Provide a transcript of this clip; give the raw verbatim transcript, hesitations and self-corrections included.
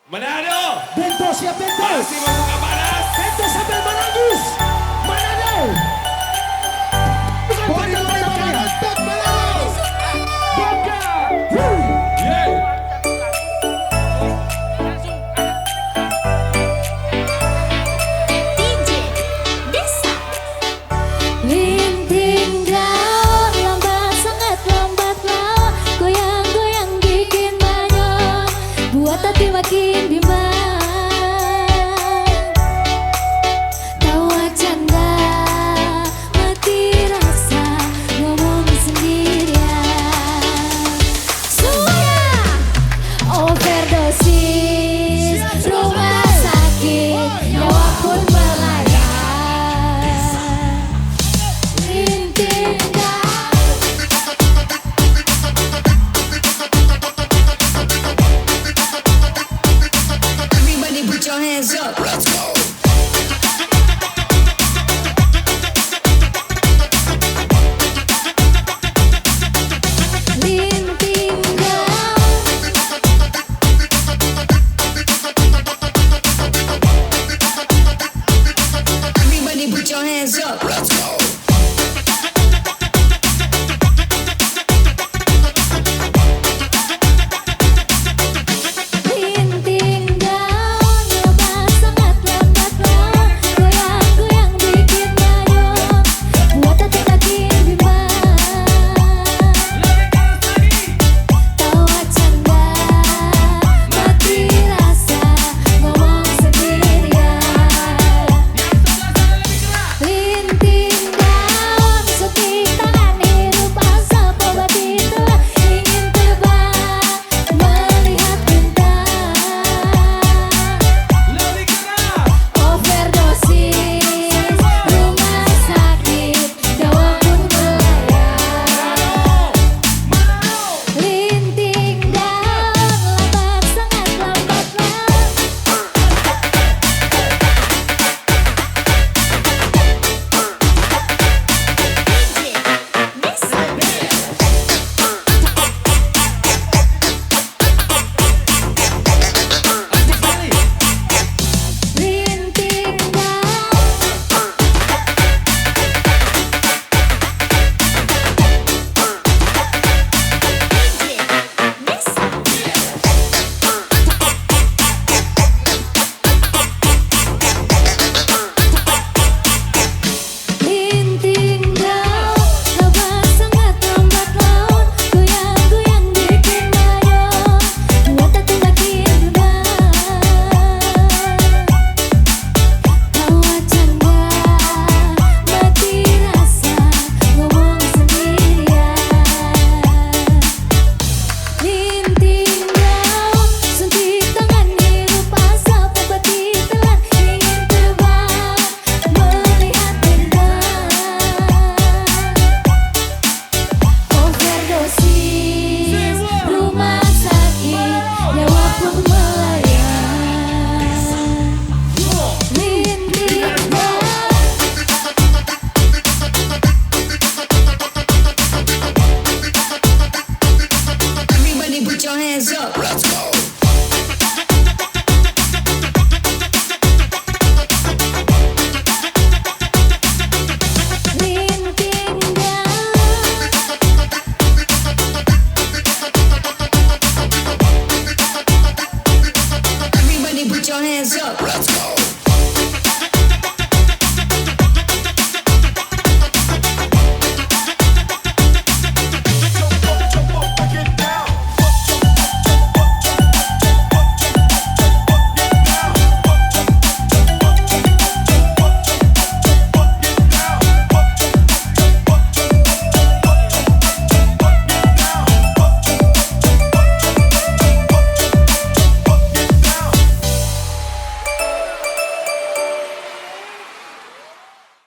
Manado! Bento, siap, Bento! Masih membuka panas. Bento sambil menangis. Manado! Bukan Bodi Bento, Bento, Bento. Mantap, Manado! Bongkar! Yeay! D J Desa. Linting daun, lambat sangat lambat lawa, goyang-goyang bikin manyong, buat hati makin bimbang. Tawa canda, mati rasa, ngomong sendirian. Sudah overdosis, rumah sakit, nyawa pun melayang. Linting daun. Everybody put your hands up. Let's go. Linting daun. Everybody put your hands up. Let's go. Linting daun, lambat sangat lambat lawa, goyang-goyang bikin manyong, buat hati makin bimbang. Tawa canda, mati rasa, ngomong sendirian. Linting daun, suntik tangan, hirup asap, obat itulah, ingin terbang, melihat bintang. Overdosis, rumah sakit, nyawa pun melayang. Linting daun, lambat sangat lambat lawa. Linting daun, lambat sangat lambat lawa, goyang-goyang bikin manyong, buat hati makin bimbang. Tawa canda, mati rasa, ngomong sendirian. Linting daun, suntik tangan, hirup asap, obat itulah, ingin terbang, melihat bintang. Overdosis, rumah sakit, nyawa pun melayang. Linting daun. Everybody put your hands up. Let's go.